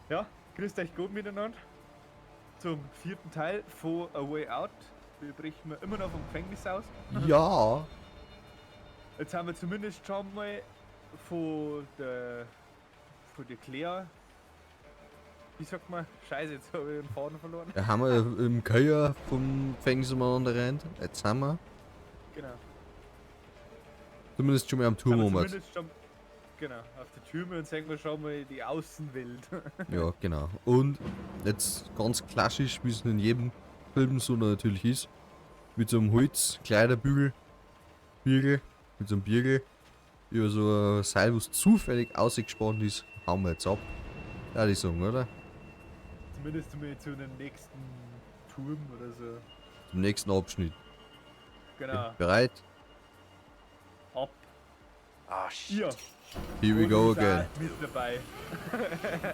Ja, grüßt euch gut miteinander zum vierten Teil von A Way Out. Wir brechen wir immer noch vom Gefängnis aus. Ja. Jetzt haben wir zumindest schon mal von der Claire, wie sagt man? Scheiße, jetzt habe ich den Faden verloren. Da haben wir im Keller vom Gefängnis umeinander rennt. Jetzt sind wir. Genau. Zumindest schon mal am Turm rum. Genau, auf der Türme und sehen wir schon mal die Außenwelt. Ja, genau. Und jetzt ganz klassisch, wie es in jedem Film so natürlich ist, mit so einem Holz, Kleiderbügel, Birgel, mit so einem Birgel, über so ein Seil, was zufällig ausgespannt ist, hauen wir jetzt ab. Ja, die sagen, oder? Zumindest mal zu dem nächsten Turm oder so. Zum nächsten Abschnitt. Genau. Bereit? Ab. Ah, shit. Ja. Here we go again. Mit dabei.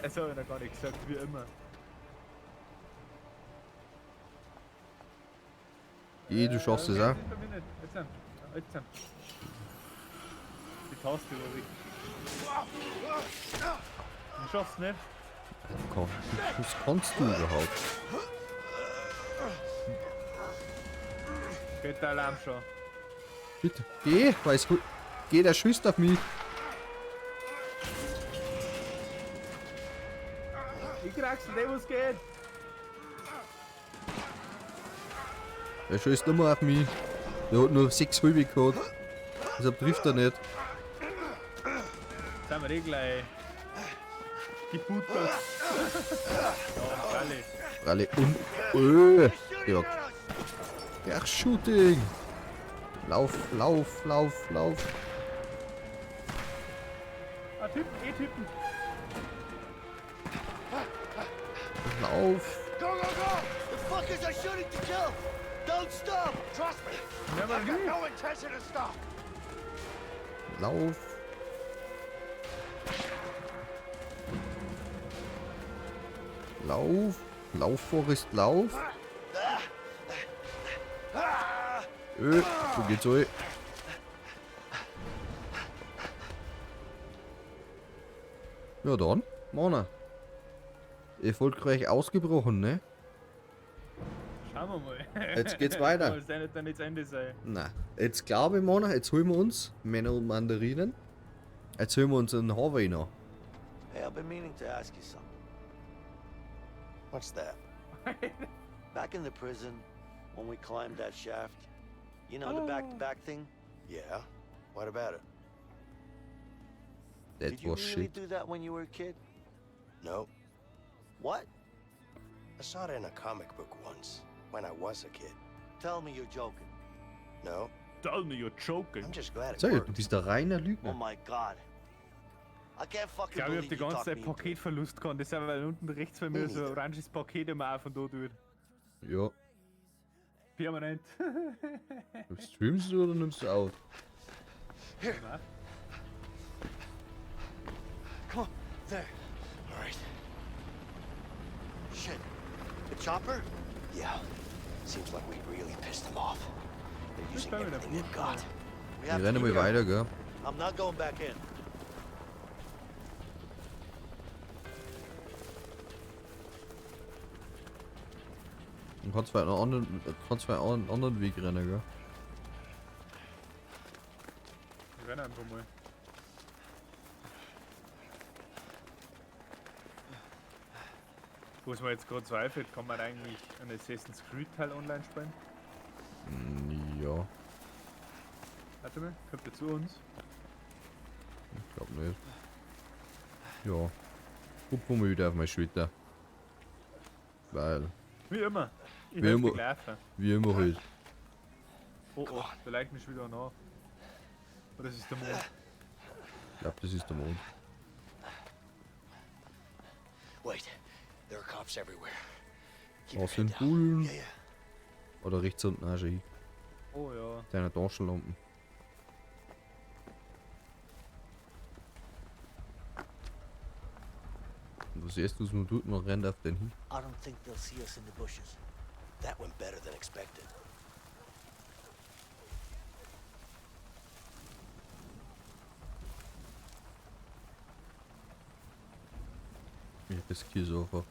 Das habe ich noch gar nicht gesagt, wie immer. Geh, du schaffst es auch. Jetzt. Die Taste war richtig. Du schaffst nicht. Was kannst du überhaupt? Geht der Alarm schon. Bitte, geh, weil es. Geh, der schießt auf mich. Ich krieg's nicht, was geht. Der schießt immer auf mich. Der hat nur 6 halbe gehabt. Deshalb trifft er nicht. Jetzt sind wir eh gleich gebuttert. Ja, alle. Alle und. Ja. Ja, Shooting! Lauf, lauf, lauf, lauf. Ah, Typen, Typen. Lauf. Go, go, go! The fuckers are shooting to kill! Don't stop! Trust me! Never I've got no intention to stop! Lauf. Lauf. Lauf, Forrest, lauf. Wo geht's euch? Ja dann, Mona. Erfolgreich ausgebrochen, ne? Schauen wir mal. Jetzt geht's weiter. Das soll nicht das Ende sein. Na, jetzt glaube ich, Mona, jetzt holen wir uns Männer und Mandarinen. Jetzt holen wir uns einen Harvey noch. Hey, I've been meaning to ask you something. What's that? Back in the prison, when we climbed that shaft, you know, the back-to-back thing? Yeah? What about it? That Did you was really shit. do that when you were a kid? No. What? I saw it in a comic book once, when I was a kid. Tell me you're joking. No, Tell me you're joking. I'm just glad it Sag ich, du worked. bist der reiner Lügner. Oh my God. I can't Ich fucking glaube, ich hab believe die you ganze talked Zeit me into it. Paketverlust gehabt. Das ist aber weil unten rechts bei mir so ein oranges Paket immer auf und da tut. Ja. Permanent. Streamst du oder nimmst du auf? Here. Come on. There. All right. Shit. The chopper? Yeah. Seems like we really pissed them off. They're using better than everything they've got. We Wir have to rennen be mal weiter, gell? I'm not going back in. Du kannst einen anderen, einen anderen Weg rennen, gell? Ich renne einfach mal. Was mir jetzt gerade so einfällt, kann man eigentlich einen Assassin's Creed Teil online spielen? Ja, Warte mal, kommt der zu uns? ich glaub nicht. Ja. Hupfen wir wieder auf meine Schulter. Weil, Wie immer. Ich Wie immer. wie immer halt. Oh oh, da leicht mich wieder nach. Oder das ist der Mond. Ich glaub, das ist der Mond. Wait, there are cops everywhere. Keep Da your sind head down. Bullen. Yeah, yeah. Oder rechts unten auch schon hin. Oh ja. Deine Taschenlampen. Und was erst, was man tut, man rennt auf den hin. I don't think they'll see us in the bushes. That went better than expected. Ich riskiere es einfach.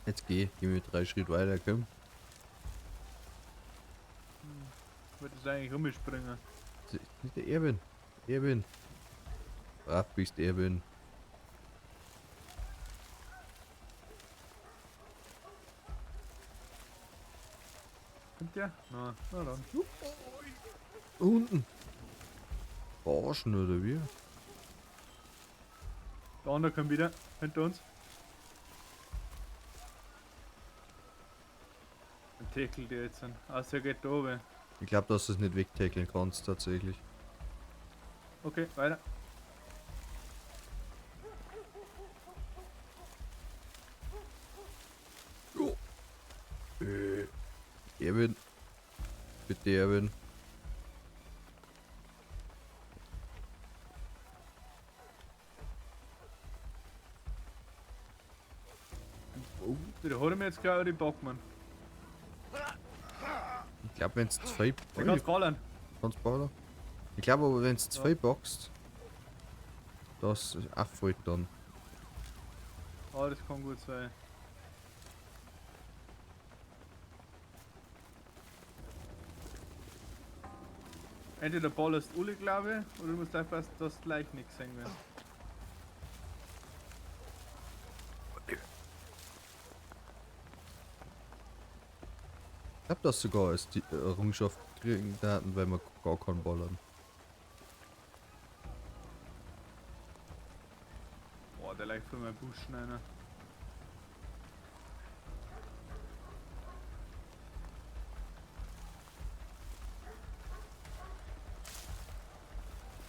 Jetzt geh mir 3 Schritte weiter, komm. Wird das eigentlich rumspringen? Das ist nicht der Erwin. Erwin. Brav bist Erwin. Kommt der? Na, na dann. Unten. Barschen oder wie? Der andere kommt wieder hinter uns. Ein Tackle der jetzt an. Also er geht da oben. Ich glaube, dass du es nicht wegtackeln kannst tatsächlich. Okay, weiter. Jo. Erwin. Bitte Erwin. Oh, der hat mir jetzt gerade den Bockmann. Ich glaube, wenn es zwei. Der kannst ballern. Kannst ballern. Ich glaube aber, wenn es zwei boxt, das auffällt dann. Oh, das kann gut sein. Entweder ballerst Uli, glaube ich, oder du musst aufpassen, dass du gleich nichts sehen wirst. Ich glaube, das sogar als die Errungenschaft kriegen Daten, weil wir gar keinen ballern. Boah, der leicht für meinen Busch einer.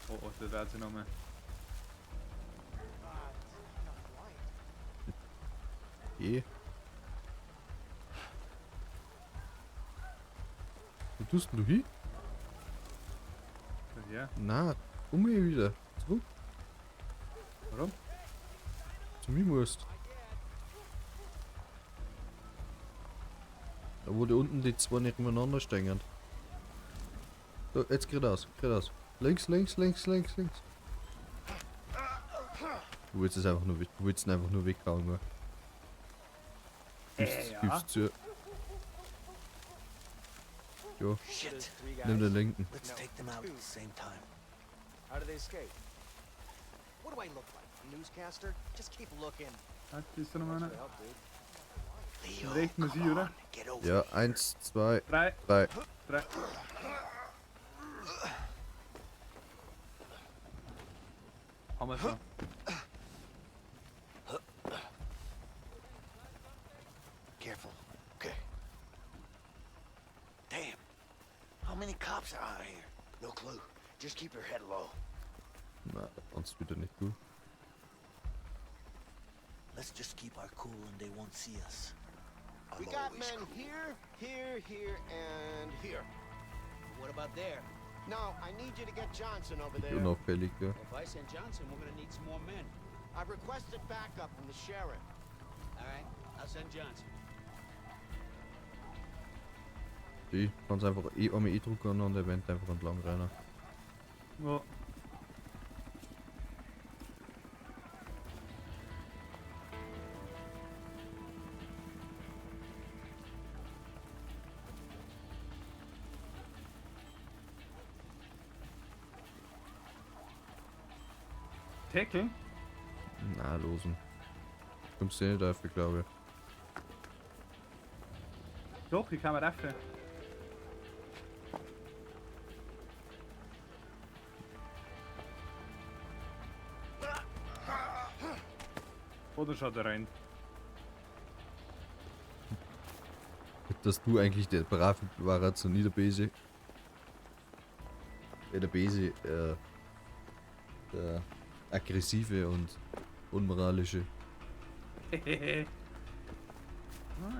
Oh, oh, der wird sich nochmal. Eh. Wo tust denn du hin? Ja. Na, um mich wieder. Zurück. Warum? Zu mir musst. Da wo die unten die zwei nicht nebeneinander stehen. So, jetzt geradeaus, geradeaus. Links, links, links, links, links. Du willst es einfach nur, du willst ihn einfach nur weghauen, gell? Gibst, Ja. gibst zu. Jo, Shit. nimm den linken. Let's take them out at the same time. How do they escape? What do I look like? A newscaster? Just keep looking. Ah, das ist da noch einer. Help, dude. Leo, Rechten come Sie, oder? on, get over Ja, here. 1, 2, 3, 3. 3. Haben wir schon. Careful. Okay. Damn. How many cops are out here? No clue. Just keep your head low. Na, sonst wieder nicht gut. Let's just keep our cool and they won't see us. I'm We got always men cool. here, here, here, and here. What about there? Now, I need you to get Johnson over Nicht there. unauffällig, ja. If I send Johnson, we're gonna need some more men. I've requested backup from the sheriff. All right, I'll send Johnson. Die kannst einfach einmal E drücken und der rennt einfach entlang rein. Ja. Tackle? Na, losen. Kommst du nicht dafür, glaube ich. Doch, ich kann mir dafür. Oder schaut er rein? Dass du eigentlich der brave warst und nie der Bese. Der Bese, der aggressive und unmoralische. Ah, ich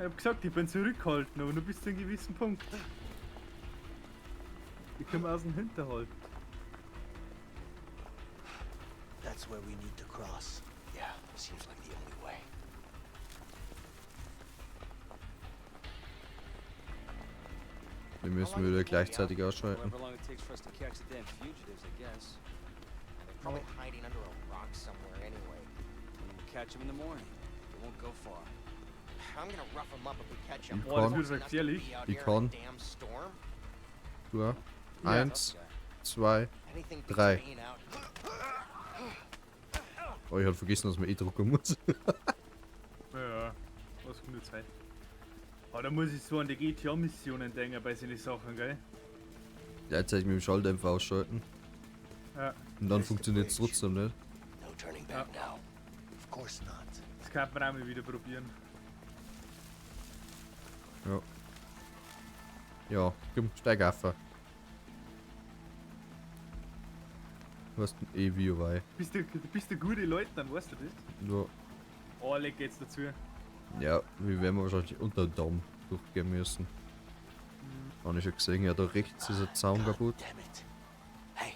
hab gesagt, ich bin zurückhaltend, aber nur bis zu einem gewissen Punkt. Ich komme aus dem Hinterhalt. That's where we need to cross. Yeah, seems like the only way. Wir müssen wieder gleichzeitig ausschalten. However long it takes for us to catch the damn fugitives, I guess. Probably hiding under a rock somewhere anyway. We'll catch him in the morning. He won't go far. I'm gonna rough him up if we catch him. Ich Boah, das kann. wird so gefährlich. Ich kann. Damn storm. Du auch? Eins, zwei, Anything beats drei. being out. Oh, ich hab vergessen, dass man eh drucken muss. Ja, was kommt jetzt Zeit? Aber da muss ich so an die GTA-Missionen denken bei solchen Sachen, gell? Gleichzeitig mit dem Schalldämpfer ausschalten. Ja. Und dann funktioniert es trotzdem nicht. No turning back now. Of course not. Das kann man auch mal wieder probieren. Ja. Ja, komm, steig auf. Du weißt eh wie wei. Bist du gute Leute, dann weißt du das. Ja. Oh, leg geht's dazu. Ja, wir werden wahrscheinlich unter den Damm durchgehen müssen. Habe ich schon gesehen, ja, da rechts ist ein Zaun kaputt. Damn it. Hey,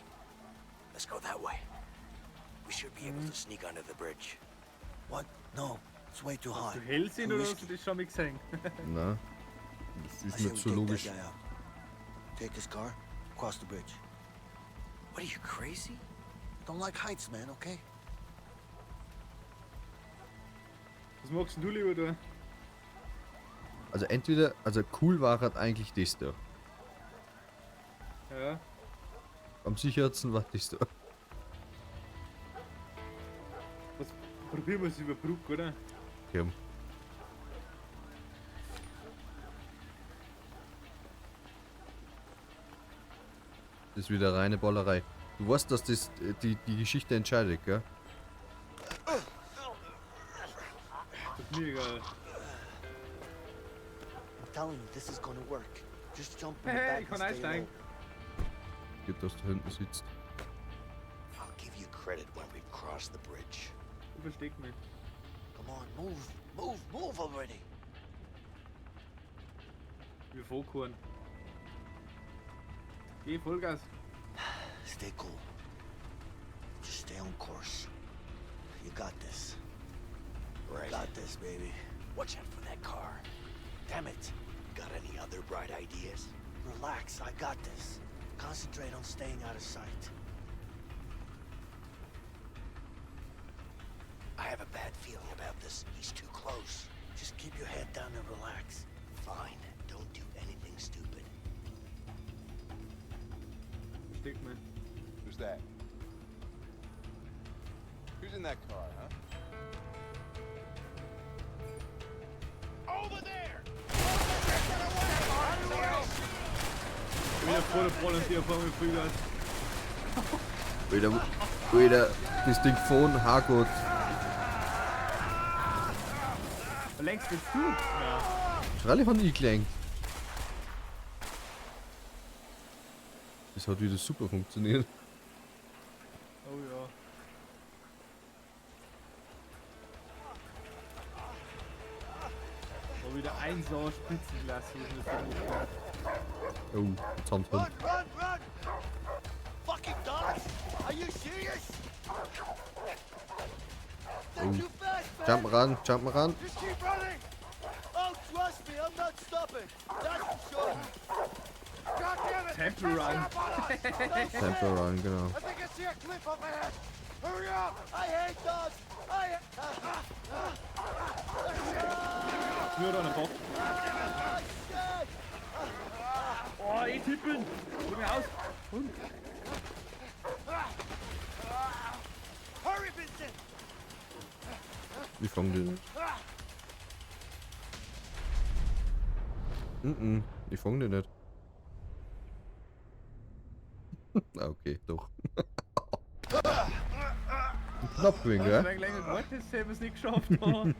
let's go that way. We should be able to sneak under the bridge. What? No, it's way too high. Du hell sind Too oder hast du risky. das schon mal gesehen? Nein. Das I ist say nicht we so take that logisch. guy out. Take his car, cross the bridge. What are you, crazy? Don't like heights, man, okay? Was magst denn du lieber da? Also entweder, also cool war halt eigentlich das da. Ja. Am sichersten war das da. Was probieren wir es über Brücke, oder? Ja. Das ist wieder reine Ballerei. Du weißt, dass das die Geschichte entscheidet, gell? Das ist mir egal. I'm telling you, this is gonna work. Just jump in the Hey, back ich and kann stay einsteigen. low. Geht, dass du hinten sitzt. I'll give you credit when we've crossed the bridge. Du versteck mich. Come on, move, move, move already. Wir Vollkorn. Geh, Vollgas. Stay cool. Just stay on course. You got this. Right. You got this, baby. Watch out for that car. Damn it. Got any other bright ideas? Relax, I got this. Concentrate on staying out of sight. I have a bad feeling about this. He's too close. Just keep your head down and relax. Fine. Don't do anything stupid. Versteck mich. Who's that? Who's in that car, huh? Over there! Ich bin wieder voller Volunteer vor mir Vollgas. Alter, Alter, das Ding von Herrgott. Lenkst jetzt du? Ja. Freilich hab ich gelenkt. Das hat wieder super funktioniert. Oh ja. War wieder 1A Spitzenklasse, was wir da gemacht haben. Oh, jetzt haben sie Run, run, run! Fucking dogs! Are you serious? They're Oh. too fast, man! Jump ran, jump ran. Just keep running! Oh, trust me, I'm not stopping. That's for sure. God damn it! Temple Run. Temple Run, genau. I think I see a cliff up ahead! Hurry up! I hate dogs! I Nur da an der Bock. Shit! Oh, eh tippeln! Hol mich aus! Hund! Hurry, Vincent! Ich fang den nicht. Mhm, ich fang den nicht. Ah, okay, doch. Knapp gewesen, Hast du gell? länger gewartet, hätten wir es nicht geschafft haben.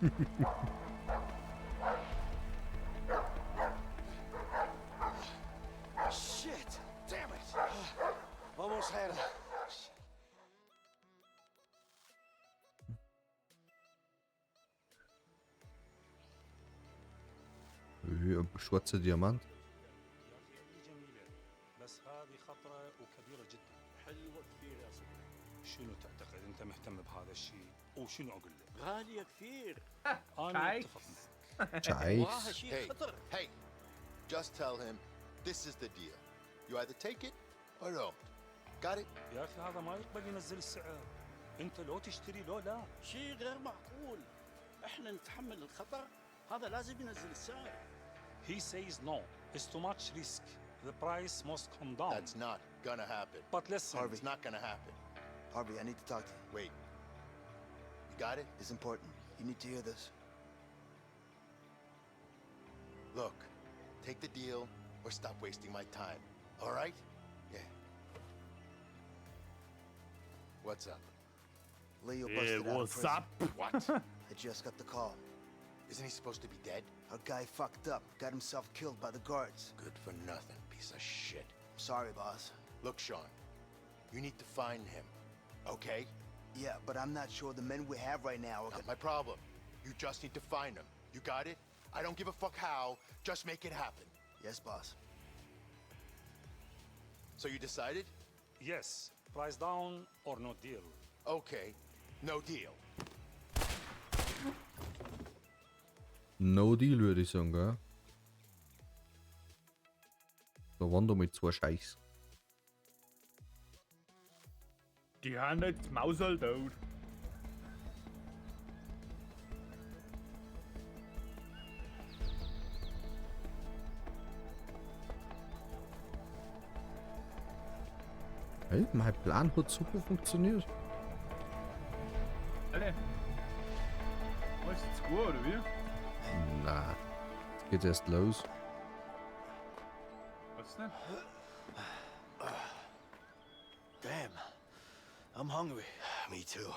Shit! Damn it! Almost had him. Wie ein schwarzer Diamant. جميلة بس هذه خطرة وكبيرة جدا حلوة كثير يا صديقي شنو تعتقد انت مهتم بهذا الشيء وشنو اقول لك؟ غالية كثير. انا اتفق معك Scheiß. شيء Hey, خطر. hey, just tell him this is the deal. You either take it or don't. Got it? يا اخي هذا ما يقبل ينزل السعر. انت لو تشتري لو لا. شيء غير معقول، احنا نتحمل الخطر، هذا لازم ينزل السعر. He says no. It's too much risk. The price must come down. That's not gonna happen. But listen. It's not gonna happen. Harvey, I need to talk to you. Wait. You got it? It's important. You need to hear this. Look, take the deal or stop wasting my time. All right? Yeah. What's up? Leo busted out of What's prison. up? What? I just got the call. Isn't he supposed to be dead? Our guy fucked up, got himself killed by the guards. Good for nothing, piece of shit. Sorry, boss. Look, Sean, you need to find him, okay? Yeah, but I'm not sure the men we have right now are Not gonna... my problem. You just need to find him. You got it? I don't give a fuck how. Just make it happen. Yes, boss. So you decided? Yes. Price down or no deal. Okay. No deal. No deal, würde ich sagen, gell? Da waren da mit zwei Scheiß. Die haben jetzt Mausel tot. Hey, mein Plan hat super funktioniert. Alle. Was ist jetzt gut, oder wie? Na, jetzt geht erst los. Was denn? Damn. I'm hungry. Me too.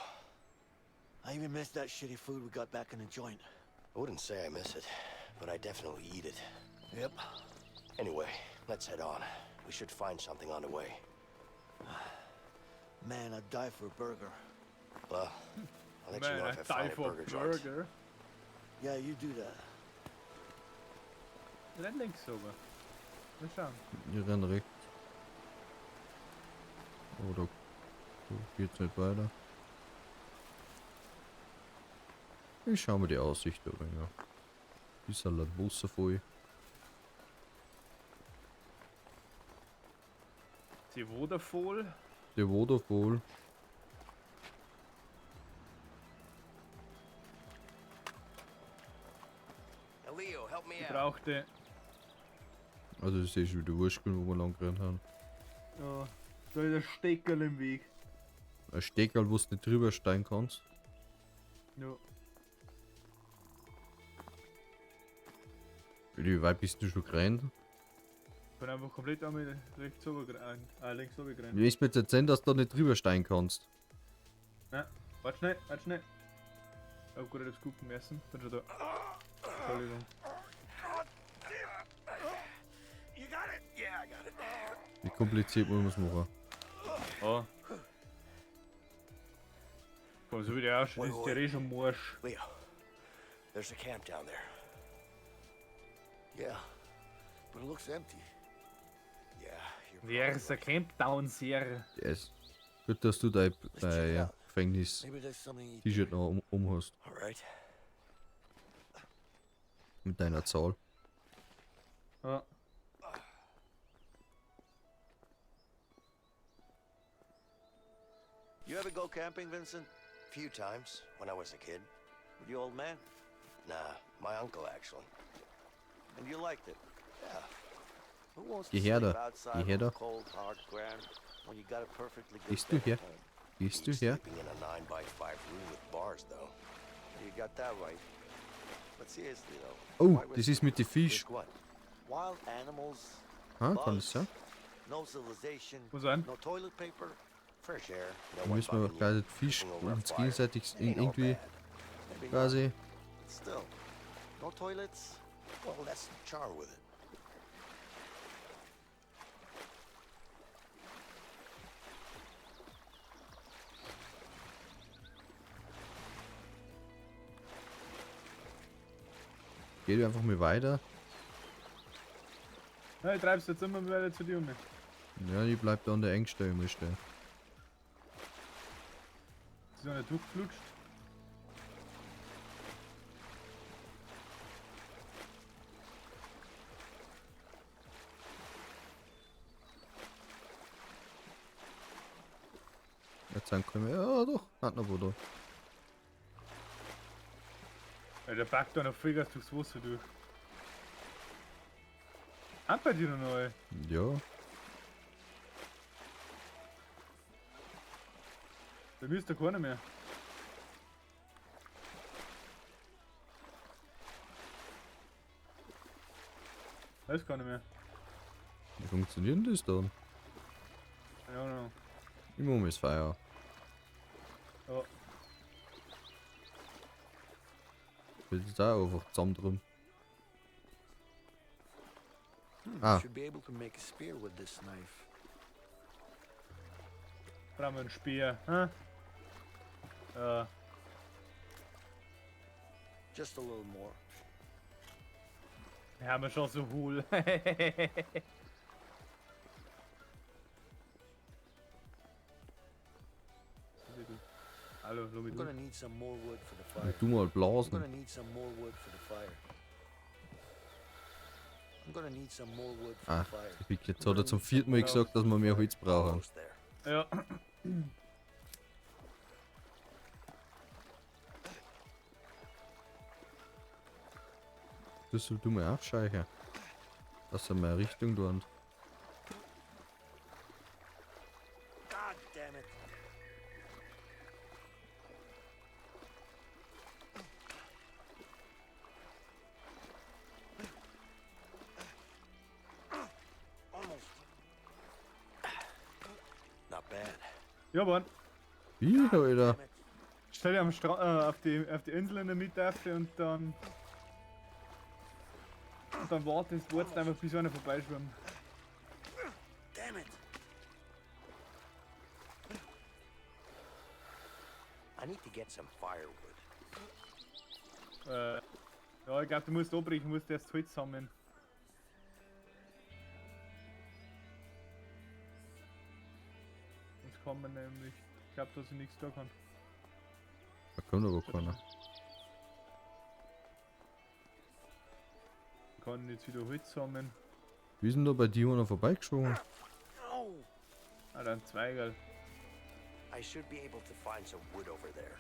I even missed that shitty food we got back in the joint. I wouldn't say I miss it, but I definitely eat it. Yep. Anyway, let's head on. We should find something on the way. Man, I'd die for a burger. Well, I'll let you Man, know I if I die find a for burger joint. Burger. Yeah, you do that. Renn links sogar. Mal schauen. Ich renn rechts. Oh, da geht's nicht weiter. Ich schau mir die Aussicht an, ja. Bisschen ein Wasserfall. Die Vodafone. Der Waterfall. Now, Leo, help me Ich out. brauchte. Also das ist eh schon wieder wurscht, wo wir lang gerannt haben. Ja, da ist ein Steckerl im Weg. Ein Steckerl, wo du nicht drüber steigen kannst. Ja. Wie weit bist du schon gerannt? Ich bin einfach komplett einmal rechts runter, links runter gerannt. Wie willst du mir jetzt erzählen, dass du da nicht drüber steigen kannst? Nein, warte schnell, warte schnell. Ich hab gerade das gucken müssen. Bin schon da. Entschuldigung. You got it? Yeah, I got it. Wie kompliziert muss man es machen? Oh. Komm, so wie der ausschaut, ist der eh schon morsch. Leo, there's a camp down there. Yeah, but it looks empty. Yeah, you're There's a camp down there. Yes. Gut, dass du dein, Let's check it dein out. Gefängnis-T-Shirt Maybe there's something to eat. noch um hast. all right. Mit deiner Zahl. Ja. You ever go camping, Vincent? Few times when I was a kid. With your old man? Nah, my uncle actually. And you liked it? Yeah. Who wants to Geh her sleep da. outside Geh her on da. cold, hard ground when you got a perfectly good Gehst du bed her? at home? Gehst du Beats her? Sleeping in a 9x5 room with bars, though. You got that right. But seriously though, Oh, why das risk ist mit den Fisch. Risk what? wild animals, Ha, kann das sein? no civilization, Wo sein? no toilet paper? Fresh air. No Da one müssen wir bugging you, gleich den Fisch cooking over a uns fire. gegenseitig It ain't all irgendwie bad. Maybe not, quasi. but still, no toilets. Well, that's the charm with it. Geht einfach mal weiter. Ja, ich treib's jetzt immer wieder zu dir um. Ja, die bleibt da an der Engstelle immer stehen. Ist noch nicht durchgeflutscht. Sind keine mehr. Ja, doch, hat noch wo da. Ja, der backt da noch Vollgas durchs Wasser durch. Haben bei dir noch neu? Ja. Bei mir ist da keiner mehr. Da ist keiner mehr. Wie funktioniert denn das dann? Keine Ahnung. Immer um ist Feuer. Ja. Bin da einfach zusammen drin. Ah. Should be able to make a spear with this knife. Brauchen wir einen Speer, hä? Ja. Just a little more. Wir haben schon so hohl. Hallo, I'm Lomi, gonna du. need some more wood for the fire. Du mal I'm blasen. gonna need some more wood for the fire. I'm gonna need some more wood for Ah, the fire. der Pick, jetzt hat er zum vierten Mal gesagt, dass wir mehr Holz brauchen. Almost there. Ja. Das soll du mal aufscheichen. Dass er mal Richtung tut. God damn it. Almost. Not bad. Ja, Mann. Wie, Alter? Damn it. Stell dich am Stra auf die Insel in der Mitte auf und dann. Und dann wartest einfach, bis einer vorbeischwimmt. Damn it. I need to get some firewood. Ja, ich glaube, du musst abbrechen, musst erst Holz sammeln. Sonst kann man nämlich. Ich glaube, dass ich nichts da kann. Da kommt aber keiner. Ich kann jetzt wieder Holz sammeln. Wie ist denn da bei dir einer vorbeigeschwommen? No. Ah, dann Zweigerl. I should be able to find some wood over there.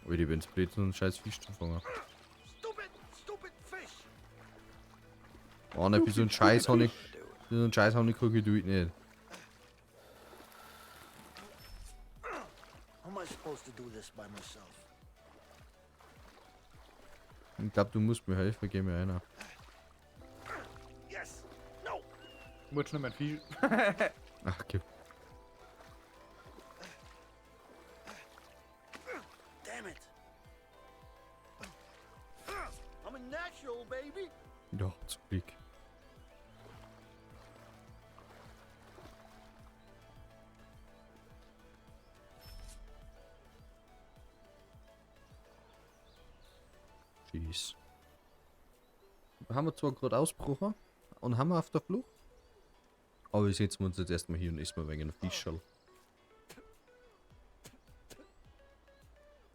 Alter, ich bin's blöd, so einen scheiß Fisch zu fangen. Stupid, stupid fish. Oh ne, für so einen Scheiß hab ich. Für so einen Scheiß hab ich krieg ich nicht. How am I supposed to do this by myself? Ich glaub, du musst mir helfen, geh mir einer. Yes. No. Ich muss schon mein Fisch. Ach, gib. Damn it. I'm a natural, baby. Ja, zum Glück. Jeez. Haben wir zwar gerade Ausbrucher und haben wir auf der Flucht, aber wir setzen uns jetzt erstmal hier und essen mal wegen einem Fischerl.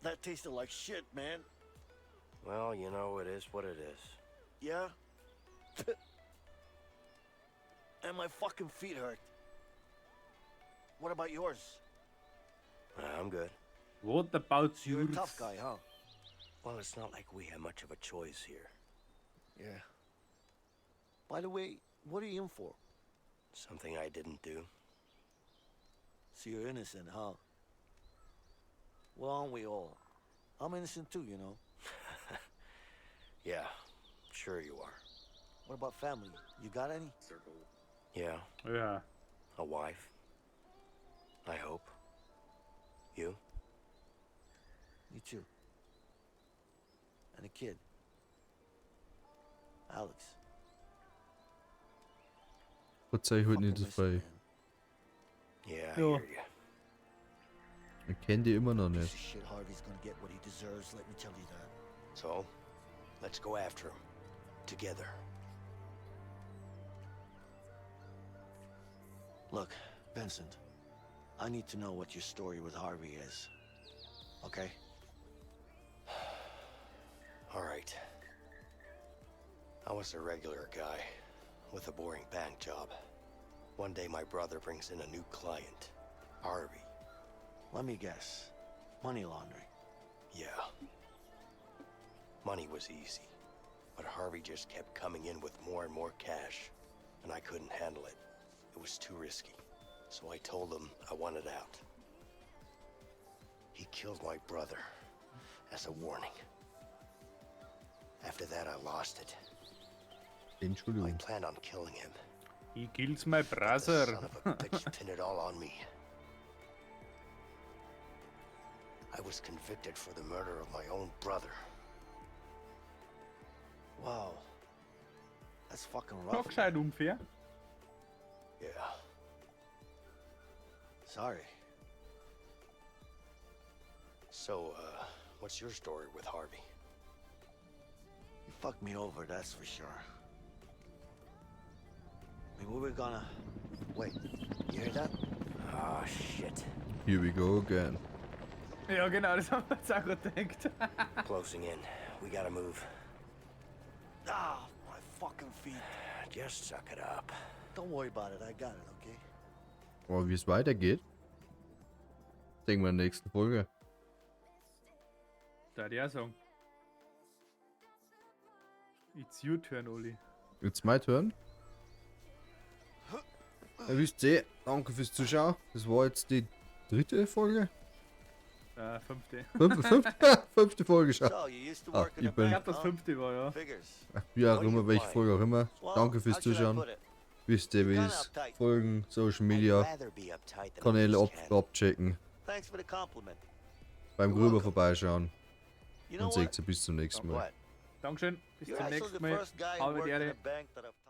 That tasted like shit, man. Well, you know, it is what it is. Yeah? And my fucking feet hurt. What about yours? I'm good. What about You're a yours? tough guy, huh? Well, it's not like we have much of a choice here. Yeah. By the way, what are you in for? Something I didn't do. So you're innocent, huh? Well, aren't we all? I'm innocent too, you know. Yeah, sure you are. What about family? You got any? Yeah, Ja. a wife. I hope. You? Me too. And a kid. Alex. Verzeih heute nicht Fucking so miss him, frei. man. Yeah, I Jo. hear ya. Ich kenn die immer noch Piece nicht. of shit Harvey's gonna get what he deserves, let me tell you that. So, let's go after him. Together. Look, Vincent, I need to know what your story with Harvey is. Okay? All right. I was a regular guy. with a boring bank job. One day my brother brings in a new client, Harvey. Let me guess. Money laundering. Yeah. Money was easy, but Harvey just kept coming in with more and more cash, and I couldn't handle it. It was too risky. So I told him I wanted out. He killed my brother as a warning. After that, I lost it. I Entschuldigung. planned on killing him. He kills my But the brother. son of a bitch pinned it all on me. I was convicted for the murder of my own brother. Wow. That's fucking Doch rough. gescheit unfair. Yeah. Sorry. So, what's your story with Harvey? You fucked me over, that's for sure. I mean, we were gonna. Wait, you hear that? Ah, shit. Here we go again. Ja, genau, das haben wir jetzt auch gerade gedacht. Closing in. We gotta move. Ah, my fucking feet. Just suck it up. Don't worry about it. I got it, okay? Aber wie es weitergeht, sehen wir in der nächsten Folge. Da ich auch sagen. It's your turn, Oli. It's my turn. Ja, wisst ihr, danke fürs Zuschauen. Das war jetzt die dritte Folge. Fünfte. Fünfte Folge schon. So, you used to Ah, work in ich a bin- Ich bank, glaube, das huh? fünfte war, ja. Figures. Wie auch immer, welche Folge auch immer. Well, Danke fürs how should I Zuschauen. put it? Wisst ihr, wie es ist. Folgen, Social Media, I'd rather be uptight than Kanäle loose ab cannon. abchecken, Thanks for the compliment. beim Grüber vorbeischauen. You know Und what? seht ihr bis zum nächsten Mal. What? Dankeschön, bis You're zum actually nächsten the Mal. first guy who Habe worked die in Ehre. a bank that I've